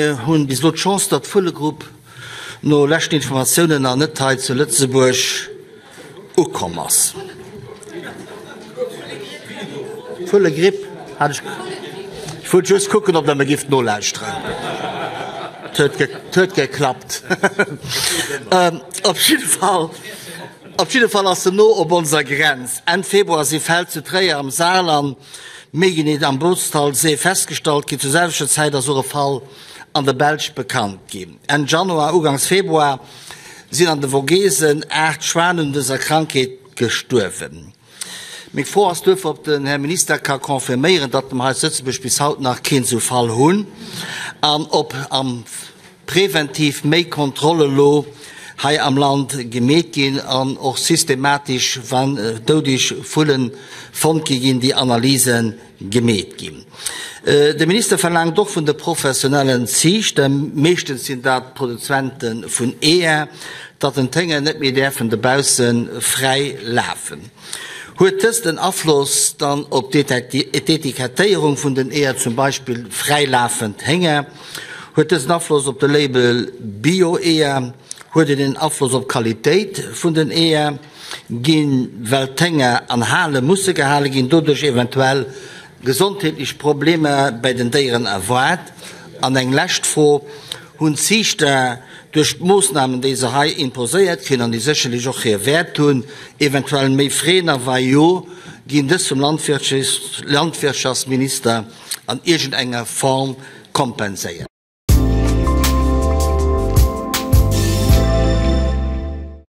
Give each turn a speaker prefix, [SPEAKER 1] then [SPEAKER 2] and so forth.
[SPEAKER 1] Mir hunn bis elo d'Chance, datt d'Vullegrupp no leschten Informatiounen nach net hei zu Lëtzebuerg ukomm ass. Vullegripp hat ech. Ech wollt just kucken, ob Der mir gift nolauschteren. Et huet geklappt. Op jidde Fall, op jidde Fall ass se no op onser Grenz. Enn Februar si Fäll zu Tréier am Saarland, méi genee am Bostalsee, festgestallt ginn. Zur selwechter Zäit ass och e Fall an der Belsch bekannt ginn. Enn Januar, Ugangs Februar sinn an de Vogesen 8 Schwanen un dëser Krankheet gestuerwen. Meng Fro ass duerfir, ob den Här Minister ka confirméieren, datt mer hei zu Lëtzebuerg bis haut nach keen esou Fall hunn an ob am präventiv méi Kontrolle lo hei am Land gemeet ginn an och systematesch, wann doudeg Vullen fonnt gi ginn, déi Analyse gemeet ginn. De Minister verlaangt och vun de professionellen Ziichter, meeschtens sinn dat Produzente vun Eeër, datt den d'Hénger net méi däerfen dobausse fräi lafen. Huet dëst en Afloss dann op d'Etikettéierung vun den Eeër, zum Beispill fräilafend Hénger? Huet dëst en Afloss op de Label Bio-Eeër? Huet et en Afloss op d'Qualitéit vun den Eeër? Ginn, well d'Hénger an Hale musse gehale ginn, doduerch eventuell gesondheetlech Problemer bäi den Déieren erwaart? An eng lescht Fro, Hunn d'Ziichter duerch d'Moossnamen, déi se hei imposéiert kréien an déi sécherlech och hir Wäert hunn, eventuell méi Freeën a wa jo, ginn dës vum Landwirtschaftsminister an iergendenger Form kompenséiert?